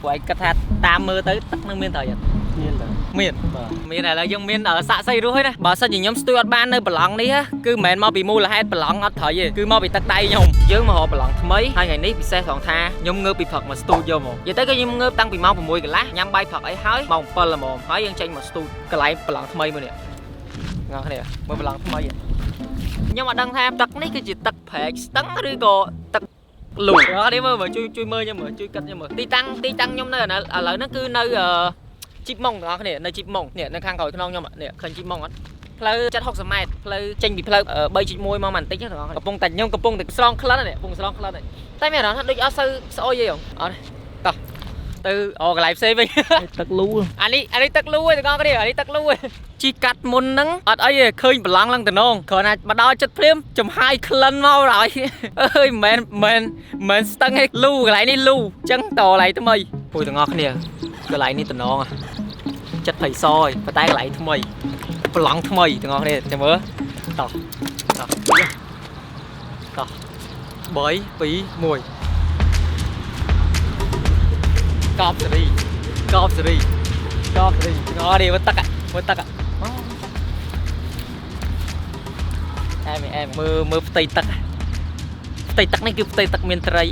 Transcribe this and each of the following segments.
ព្រោះឯងគិតថាតាមមើលទៅទឹកនឹងមានត្រីអត់ មានតើ មាន បាទ មានឥឡូវយើងមានសាក់សីរស់ហើយណាបើសិនជាខ្ញុំស្ទួយអត់បាននៅប្រឡងនេះគឺមិនមែនមកពីមូលហេតុប្រឡងអត់ត្រីទេគឺមកពីទឹកដៃខ្ញុំយើងមករកប្រឡងថ្មីហើយថ្ងៃនេះពិសេសត្រង់ថាខ្ញុំងើបពីព្រឹកមកស្ទូចយកមកនិយាយទៅគឺខ្ញុំងើបតាំងពីម៉ោង6កន្លះញ៉ាំបាយព្រឹកអីហើយម៉ោង7ល្មមហើយយើងចេញមកស្ទូចកន្លែងប្រឡងថ្មីមួយនេះងគ្នាមើលប្រឡងថ្មីខ្ញុំអត់ដឹងថាទឹកនេះគឺជាទឹកព្រែកស្ទឹងឬក៏ទឹកលូនេះមើលមើលជួយជួយមើលខ្ញុំមើលជួយកាត់ខ្ញុំមើលទីតាំងទីតាំងខ្ញុំនៅឥឡូវហ្នឹងគឺនៅ ជីបម៉ុងទាំងអស់គ្នានៅជីបម៉ុងនេះនៅខាងក្រោយខ្នងខ្ញុំនេះឃើញជីបម៉ុងអត់ផ្លូវចិត្ត60ម៉ែត្រផ្លូវចេញពីផ្លូវ3.1មកបន្តិចទាំងអស់គ្នាកំពុងតែខ្ញុំកំពុងតែស្រង់ក្លិននេះកំពុងស្រង់ក្លិននេះតែមានអារម្មណ៍ថាដូចអត់សូវស្អុយទេអត់តោះទៅអូកន្លែងផ្សេងវិញ ទឹកលូ អានេះអានេះទឹកលូឯងទាំងអស់គ្នាអានេះទឹកលូឯងជីកាត់មុនហ្នឹងអត់អីទេឃើញប្រឡងឡើងតំណងគ្រាន់តែមកដល់ចិត្តភ្លាមចំហាយក្លិនមកហើយអើយមិនមែនមិនស្ទឹងឯងលូកន្លែងនេះលូអញ្ចឹងតកន្លែងថ្មីពុយទាំងអស់គ្នាកន្លែងនេះតំណងចិត្តភ័យសឯងប៉ុន្តែកន្លែងថ្មីប្រឡងថ្មីទាំងអស់គ្នាចាំមើលតោះតោះតោះ3 2 1កប់សេរីកប់សេរី ชอบสิงอดิมันตักอ่ะมันตักอ่ะអែមអែមមើលមើលផ្ទៃទឹកផ្ទៃទឹកនេះគឺផ្ទៃទឹកមានត្រី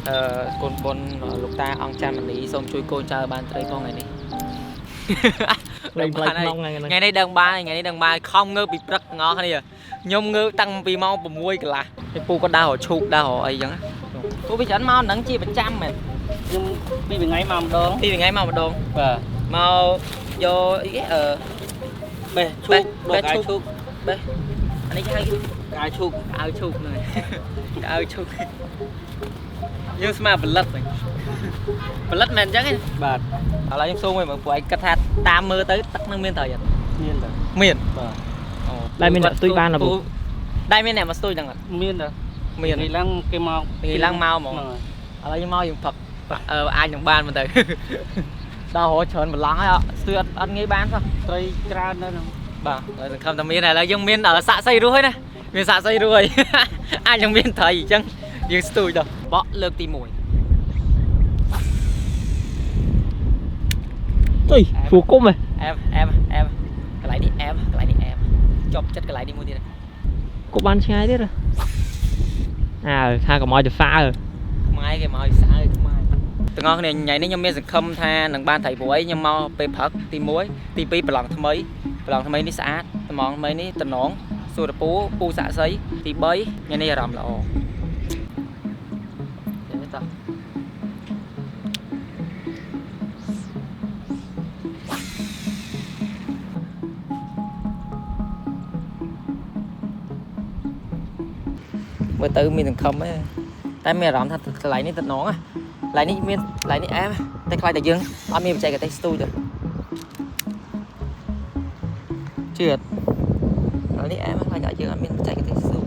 អឺកូនបុនលោកតាអង្គច័ន្ទមនីសូមជួយកូនចៅបានត្រីផងថ្ងៃនេះ លេងផ្លៃក្នុងហ្នឹង ថ្ងៃនេះដឹងបានថ្ងៃនេះដឹងបានខំងើបពីព្រឹកងអគ្នាខ្ញុំងើបតាំងពីម៉ោង6កន្លះហើយពូក៏ដើររកឈូកដើររកអីចឹងពូពីច្រើនមកហ្នឹងជាប្រចាំមែន ខ្ញុំពីថ្ងៃមកម្ដង ពីថ្ងៃមកម្ដង បាទ មកយកអីគេអឺ បេះឈូកដកអាឈូក បេះអានេះគេហៅគេ អាឈូក ក្អៅឈូកហ្នឹងក្អៅឈូកយើងស្មើផលិតហ្នឹងផលិតមិនអញ្ចឹងទេ បាទ ឥឡូវខ្ញុំសួរមួយមើលពួកឯងគិតថាតាមមើលទៅទឹកនឹងមានត្រីអត់ មានតើ មាន បាទ អូ ដែលមានអ្នកស្ទួយបានហ៎ពូ ដែលមានអ្នកមកស្ទួយហ្នឹងអត់ មានតើ មាន ថ្ងៃឡើងគេមក ថ្ងៃឡើងមកហ្មង ហ្នឹង ឥឡូវខ្ញុំមកយើងផឹកអឺអាចនឹងបានមើលទៅដល់រកច្រើនប្រឡងហើយអត់ស្ទួយអត់អត់ងាយបានសោះ ត្រីច្រើនណាស់ហ្នឹង បាទឥឡូវសង្ឃឹមថាមានឥឡូវយើងមានសាក់សីរស់ហើយណាមានសាក់សីរស់ហើយអាចនឹងមានត្រីអញ្ចឹងយើងស្ទួយដល់បក់លើកទី1 ទុយព្រោះគុំហ៎ អែមអែមអែមកន្លែងនេះអែមកន្លែងនេះអែមជាប់ចិត្តកន្លែងនេះមួយទៀត គុំបានឆ្ងាយទៀតហ៎អើថាកុំឲ្យទៅសើ ខ្មែរគេមកឲ្យសើខ្មែរទាំងអស់គ្នាថ្ងៃនេះខ្ញុំមានសង្ឃឹមថានឹងបានត្រីព្រោះអីខ្ញុំមកពេលព្រឹកទី1ទី2ប្រឡងថ្មីប្រឡងថ្មីនេះស្អាតតំងថ្មីនេះតំណងសួរពូពូសាក់សីទី3ថ្ងៃនេះអារម្មណ៍ល្អនេះតោះមើលទៅមានសង្ឃឹមទេតែមានអារម្មណ៍ថាកន្លែងនេះតំណងណាកន្លែងនេះមានកន្លែងនេះអែមតែខ្លាចតែយើងអត់មានបច្ចេកទេសស្ទូចទេជឿអត់កន្លែងនេះអែមខ្លាចតែយើងអត់មានបច្ចេកទេសស្ទូច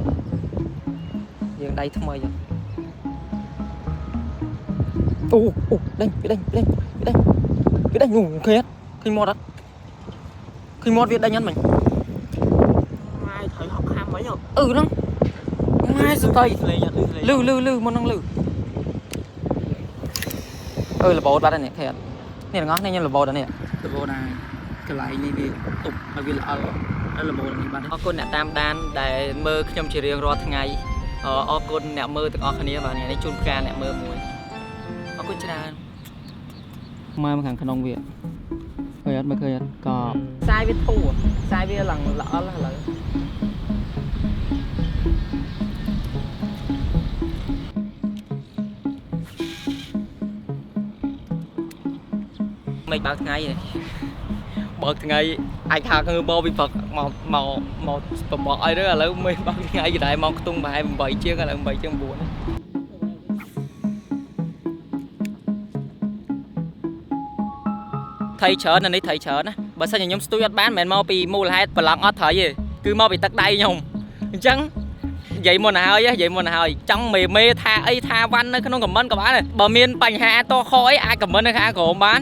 យើងដៃថ្មីហ៎អូអូដេញវាដេញវាដេញវាដេញវាដេញងឃើញអត់ឃើញមាត់អត់ឃើញមាត់វាដេញអត់មិញ ម៉ែត្រីហប់ខាំមិញ អឺហ្នឹងម៉ែសន្តិ លេងអត់លឺ លឺលឺលឺមុនហ្នឹងលឺអឺរបូតបាត់ហើយនេះឃើញអត់នេះទាំងអស់នេះខ្ញុំរបូតដល់នេះ លបណាកន្លែងនេះវាទប់ឲ្យវាល្អិលដល់លបនេះបាត់ អរគុណអ្នកតាមដានដែលមើលខ្ញុំជារៀងរាល់ថ្ងៃអអរគុណអ្នកមើលទាំងអស់គ្នាបាទថ្ងៃនេះជូនផ្កាអ្នកមើលមួយអរគុណច្រើនមើលមកខាងក្នុងវាឃើញអត់មើលឃើញអត់កបខ្សែវាធូរខ្សែវាឡើងល្អិលឥឡូវមិនបើកថ្ងៃទេបើកថ្ងៃអាចថាគឺបោពីព្រឹកមកមកមកបបកអីទៅឥឡូវមិនបើកថ្ងៃគេដែរមកខ្ទង់ប្រហែល8ជាងឥឡូវ8ជាង9ថៃច្រើននៅនេះថៃច្រើនណាបើសិនជាខ្ញុំស្ទួយអត់បានមិនមែនមកពីមូលហេតុប្រឡងអត់ត្រីទេគឺមកពីទឹកដៃខ្ញុំអញ្ចឹងនិយាយមុនទៅហើយនិយាយមុនទៅហើយចង់មេមេថាអីថាវ៉ាន់នៅក្នុងខមមិនក៏បានដែរបើមានបញ្ហាតខអីអាចខមមិននៅខាងក្រោមបាន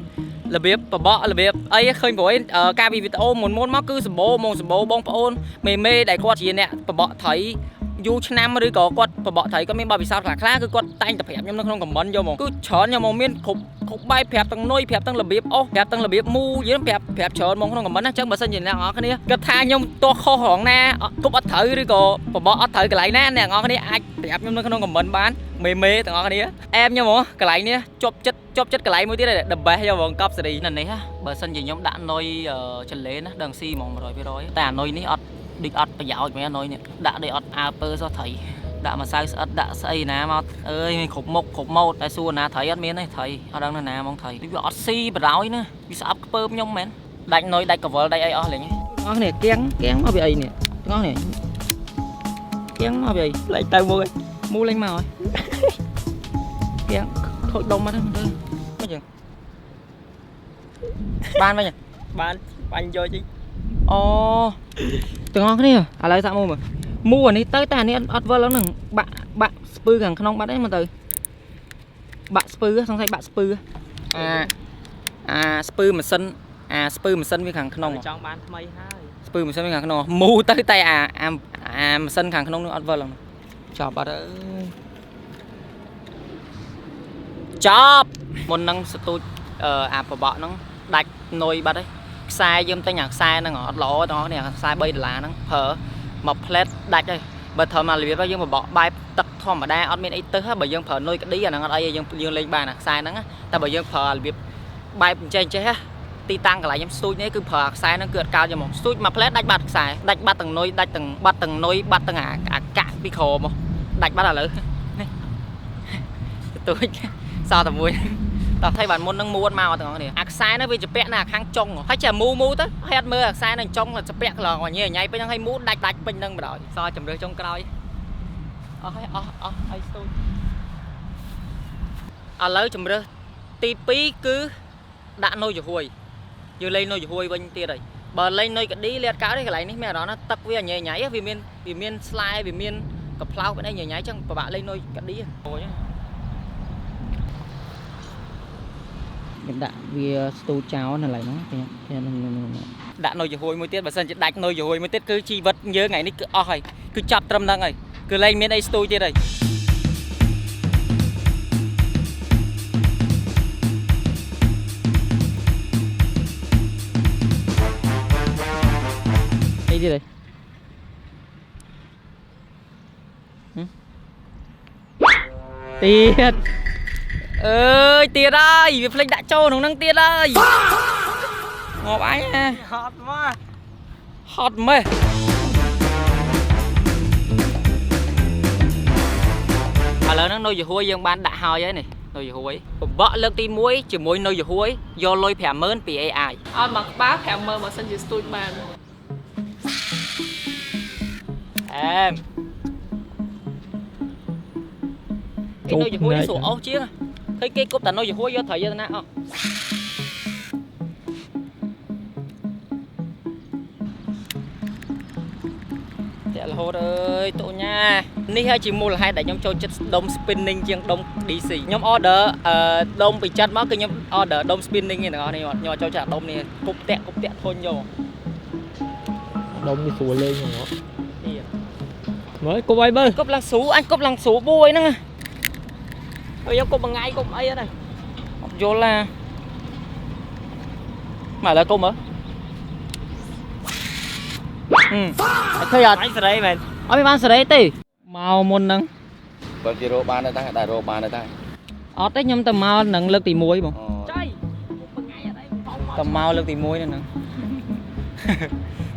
របៀបបបករបៀបអីឃើញព្រោះអីការពីវីដេអូមុនមុនមកគឺសម្បូរហ្មងសម្បូរបងប្អូនមេមេដែលគាត់ជាអ្នកបបកត្រី យូរឆ្នាំឬក៏គាត់បបកត្រីគាត់មានបទពិសោធន៍ខ្លះខ្លះគឺគាត់តែងតែប្រាប់ខ្ញុំនៅក្នុង comment យកមកគឺច្រើនយកមកមានគ្រប់គ្រប់បែបប្រាប់ទាំងនុយប្រាប់ទាំងរបៀបអូសប្រាប់ទាំងរបៀបមូយើងប្រាប់ប្រាប់ច្រើនមកក្នុង comment ណាអញ្ចឹងបើសិនជាអ្នកនរគ្នាគិតថាខ្ញុំទាស់ខុសរងណាគប់អត់ត្រូវឬក៏បបកអត់ត្រូវកន្លែងណាអ្នកនរគ្នាអាចប្រាប់ខ្ញុំនៅក្នុង comment បានមេមេទាំងអស់គ្នាអែមខ្ញុំហ៎កន្លែងនេះជាប់ចិត្តជាប់ចិត្តកន្លែងមួយទៀត the best យកហ្មងកប់សេរីនៅនេះហ៎បើសិនជាខ្ញុំដាក់នុយចលេនណាដឹងស៊ីហ្មង100%តែអានុយនេះអត់ដូចអត់ប្រយោជន៍មែនអានុយនេះដាក់ដូចអត់អើពើសោះត្រីដាក់ម្សៅស្អិតដាក់ស្អីណាមកអើយមានគ្រប់មុខគ្រប់ម៉ូតតែសួរណាត្រីអត់មានទេត្រីអត់ដឹងនៅណាហ្មងត្រីវាអត់ស៊ីបរោយណាវាស្អប់ខ្ពើមខ្ញុំមែនដាច់នុយដាច់កវលដាច់អីអស់លេងទាំងអស់នេះគៀងគៀងមកពីអីនេះទាំងអស់នេះគៀងមកពីអី លែងទៅមកហើយ មូលេងមកហើយគៀងខូចដុំមកហ្នឹងទៅមិនចឹងបានវិញ បានបាញ់យកជី អូទាំងអស់គ្នាឥឡូវសាក់មូមើលមូអានេះទៅតែអានេះអត់វិលហ្នឹងបាក់បាក់ស្ពឺខាងក្នុងបាត់អីមកទៅបាក់ស្ពឺសង្ស័យបាក់ស្ពឺអាអាស្ពឺម៉ាស៊ីនអាស្ពឺម៉ាស៊ីនវាខាងក្នុង ចង់បានថ្មីហើយ ស្ពឺម៉ាស៊ីនវាខាងក្នុងមូទៅតែអាអាអាម៉ាស៊ីនខាងក្នុងនោះអត់វិលហ្នឹងចប់អត់អើយចប់មុនហ្នឹងសទូចអាបបកហ្នឹងដាច់នុយបាត់ហើយខ្សែយើងទិញអាខ្សែហ្នឹងអត់ល្អទាំងអស់នេះខ្សែ3ដុល្លារហ្នឹងប្រើមួយផ្លែតដាច់ហើយបើធ្វើមករបៀបយើងបបកបែបទឹកធម្មតាអត់មានអីទឹះបើយើងប្រើនុយក្ឌីអាហ្នឹងអត់អីយើងយើងលេងបានអាខ្សែហ្នឹងតែបើយើងប្រើរបៀបបែបអញ្ចេះអញ្ចេះទីតាំងកន្លែងខ្ញុំស្ទូចនេះគឺប្រើអាខ្សែហ្នឹងគឺអត់កើតយកមកស្ទូចមួយផ្លែតដាច់បាត់ខ្សែដាច់បាត់ទាំងនុយដាច់ទាំងបាត់ទាំងនុយបាត់ទាំងអាអាកាក់ពីក្រោមដាច់បាត់ឥឡូវនេះស្ទូចសល់តែមួយតោះថៃបានមុននឹងមួនមកទាំងអស់គ្នាអាខ្សែហ្នឹងវាជាពាក់នៅខាងចុងហើយចេះមូមូទៅហើយអត់មើលអាខ្សែហ្នឹងចុងជាពាក់ក្លងញ៉ៃញ៉ៃពេញហ្នឹងហើយមូដាច់ដាច់ពេញហ្នឹងបណ្ដោយសល់ជំរឿចុងក្រោយអស់ហើយអស់អស់ហើយស្ទូចឥឡូវជំរឿទី2គឺដាក់នុយចំហួយយើងលេងនុយចំហួយវិញទៀតហើយបើលេងនុយកឌីលេអត់កើតទេកន្លែងនេះមានអារម្មណ៍ថាទឹកវាញ៉ៃញ៉ៃវាមានវាមានស្លែវាមានកប្លោកអីញ៉ៃញ៉ៃចឹងពិបាកលេងនុយកឌីអូយខ្ញុំដាក់វាស្ទូចោលនៅកន្លែងហ្នឹងខ្ញុំដាក់នុយចំហួយមួយទៀតបើសិនជាដាច់នុយចំហួយមួយទៀតគឺជីវិតយើងថ្ងៃនេះគឺអស់ហើយគឺចាប់ត្រឹមហ្នឹងហើយគឺលែងមានអីស្ទូចទៀតហើយអីទៀតហើយទៀតអើយទៀតហើយវាភ្លេចដាក់ចូលក្នុងហ្នឹងទៀតហើយងាប់អញណា ហត់មក ហត់ម៉េះឥឡូវហ្នឹងនុយយហួយយើងបានដាក់ហើយហើយនេះនុយយហួយបបកលើកទី1ជាមួយនុយយហួយយកលុយ50000ពី AI ឲ្យមកក្បាល50000បើសិនជាស្ទូចបាន អែមគេនុយយហួយនេះស្រួលអូសជាងឃើញគេគប់តែនុយយហួយយកត្រូវយកទៅណាអស់តាក់រហូតអើយតូញ៉ានេះហើយជាមូលហេតុដែលខ្ញុំចូលចិត្តដុំ spinning ជាងដុំ DC ខ្ញុំ order អឺដុំពីចិត្តមកគឺខ្ញុំ order ដុំ spinning ឯងទាំងអស់នេះខ្ញុំអត់ចូលចិត្តអាដុំនេះគប់តាក់គប់តាក់ធុញយក ដុំនេះស្រួលលេងហ្មង ទៀត មើលគប់អីមើល គប់ឡើងស្រួលអញគប់ឡើងស្រួលបួយហ្នឹង អើយកគប់មួយថ្ងៃគប់អីហ្នឹង អត់យល់ណាមកឥឡូវគប់មើលហឹមអត់ឃើញអត់ អញសេរីមែន អត់មានបានសេរីទេមកមុនហ្នឹង បើគេរកបានដែរតែរកបានដែរ អត់ទេខ្ញុំទៅមកនឹងលើកទី1បង ចៃគប់មួយថ្ងៃអត់អីបងមក ទៅមកលើកទី1ហ្នឹង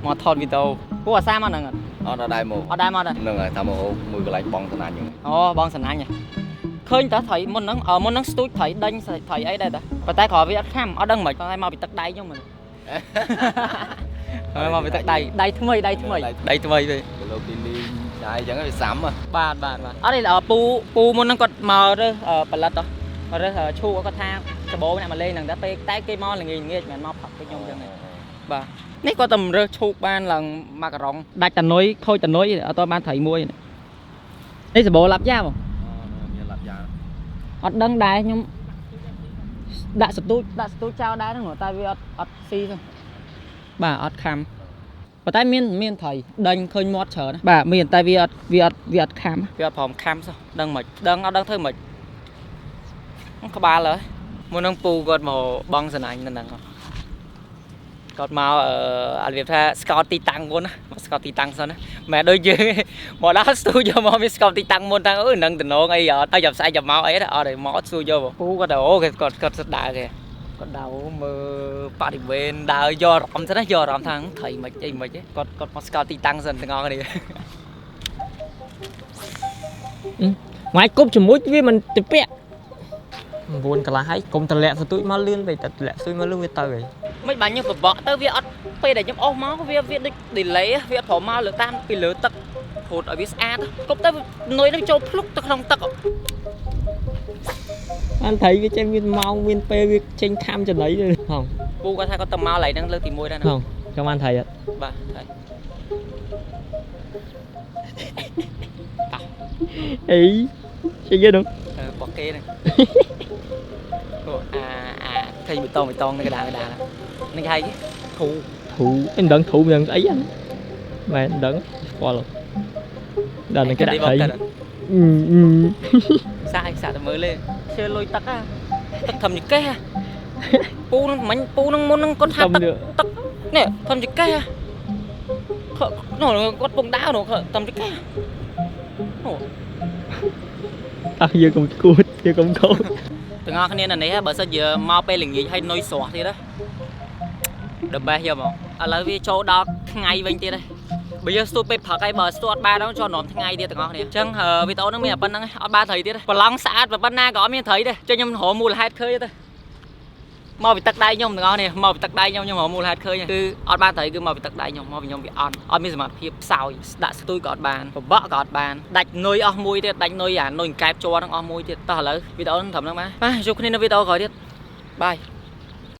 មកថតវីដេអូពួកអាសាមកហ្នឹងអត់ អត់ដែរមក អត់ដែរមកដែរ ហ្នឹងហើយថាមកមួយកន្លែងបងតំណាញ់ហ្នឹង អូបងសំណាញ់ហ៎ឃើញតើត្រីមុនហ្នឹងអឺមុនហ្នឹងស្ទូចត្រីដេញត្រីអីដែរតាប៉ុន្តែគ្រាន់វាអត់ខាំអត់ដឹងមិនតែមកពីទឹកដៃខ្ញុំមើល ហើយមកពីទឹកដៃដៃថ្មីដៃថ្មីដៃថ្មីវិញ ទៅលោកទីលីងដែរអញ្ចឹងវាសាំ បាទបាទបាទអត់ទេពូពូមុនហ្នឹងគាត់មករើសផលិតមករើសឈូកគាត់ថាចបោអ្នកមកលេងហ្នឹងតែពេលតែគេមកល្ងាចល្ងាចមិនមែនមកផឹកដូចខ្ញុំអញ្ចឹងទេបាទនេះគាត់តែរើសឈូកបានឡើងម៉ាការ៉ុងដាច់តនុយខូចតនុយអត់បានត្រីមួយនេះសបោឡាប់យ៉ាបង មានឡាប់យ៉ា អត់ដឹងដែរខ្ញុំដាក់សទូចដាក់សទូចចោលដែរហ្នឹងតែវាអត់អត់ស៊ីទេបាទអត់ខំ ប៉ុន្តែមានមានត្រីដេញឃើញមាត់ច្រើនណាបាទមានតែវាអត់ខាំ វាអត់ព្រមខាំសោះដឹងមិនដឹងអត់ដឹងធ្វើមិនក្បាលហើយមុននឹងពូគាត់មកបងសណាញ់នៅហ្នឹងគាត់មកអឺអារបៀបថាស្កោតទីតាំងមុនណាមកស្កោតទីតាំងសិនណាមិនមែនដូចយើងទេមកដល់ស្ទូយកមកមានស្កោតទីតាំងមុនតាំងអឺនឹងតំណងអីអត់ហើយចាំស្អែកចាំមកអីអត់ទេមកស្ទូយកពូគាត់អូគាត់គាត់ស្ដើគេគាត់ដៅមើលបរិវេណដើរយកអារម្មណ៍សិនណាយកអារម្មណ៍ថាត្រីមិនអីមិនគាត់គាត់មកស្កោតទីតាំងសិនទាំងអស់គ្នា ម៉ាយគប់ជាមួយវាមិនទៅពាក់9កន្លះហើយកុំតម្លាក់សទួចមកលឿនពេកតែតម្លាក់សទួចមកលឿនវាទៅហើយ មិនបាញ់ខ្ញុំបបក់ទៅវាអត់ពេលដែលខ្ញុំអស់មកវាវាដូច delay វាអត់ព្រមមកលើតាមពីលើទឹកហូតឲ្យវាស្អាតគប់ទៅនុយនឹងចូលភ្លុកទៅក្នុងទឹក បានត្រីវាចេះមានម៉ោងមានពេលវាចេញខាំចំណីទៅហង ពូគាត់ថាគាត់ទៅមកកន្លែងហ្នឹងលើកទី1ដែរណា ហងចង់បានត្រីអត់ បាទហើយ អីចេញយនោះ បោះគេហ្នឹងអូអាអាឃើញបេតងបេតងនៅកណ្ដាលកណ្ដាលហ្នឹងគេហៅគេធូ ធូអីមិនដឹងធូមិនដឹងស្អីហ្នឹងមែនមិនដឹងស្គាល់ដល់នឹងគេដាក់ត្រីអឺអឺ សាកសាកទៅមើលលេជឿលុយទឹកទឹកធំជាកេះពូនឹងមិញពូនឹងមុននឹងគាត់ថាទឹកទឹកនេះធំជាកេះនោះគាត់ពងដាវនោះធំជាកេះអូ តោះយើងកុំគួតយើងកុំខូច ទាំងអស់គ្នានៅនេះបើសិនជាមកពេលល្ងាចហើយនុយស្រស់ទៀតណា The best យកមកឥឡូវវាចូលដល់ថ្ងៃវិញទៀតហើយបើយើងស្ទួយពេលព្រឹកហើយបើស្ទួយអត់បានហ្នឹងចូលនាំថ្ងៃទៀតទាំងអស់គ្នាអញ្ចឹងវីដេអូហ្នឹងមានតែប៉ុណ្្នឹងឯងអត់បានត្រីទៀតទេប្រឡងស្អាតប៉ុណ្ណាក៏អត់មានត្រីដែរចឹងខ្ញុំរកមូលហេតុឃើញទៅមកពីទឹកដៃខ្ញុំទាំងអស់គ្នាមកពីទឹកដៃខ្ញុំខ្ញុំរកមូលហេតុឃើញគឺអត់បានត្រីគឺមកពីទឹកដៃខ្ញុំមកពីខ្ញុំវាអន់អត់មានសមត្ថភាពផ្សោយដាក់ស្ទួយក៏អត់បានបបក់ក៏អត់បានដាច់នុយអស់មួយទៀតដាច់នុយអានុយកែបជ័រហ្នឹងអស់មួយទៀតតោះឥឡូវវីដេអូហ្នឹងត្រឹមហ្នឹងបាទបាទជួបគ្នានៅវីដេអូក្រោយទៀត bye.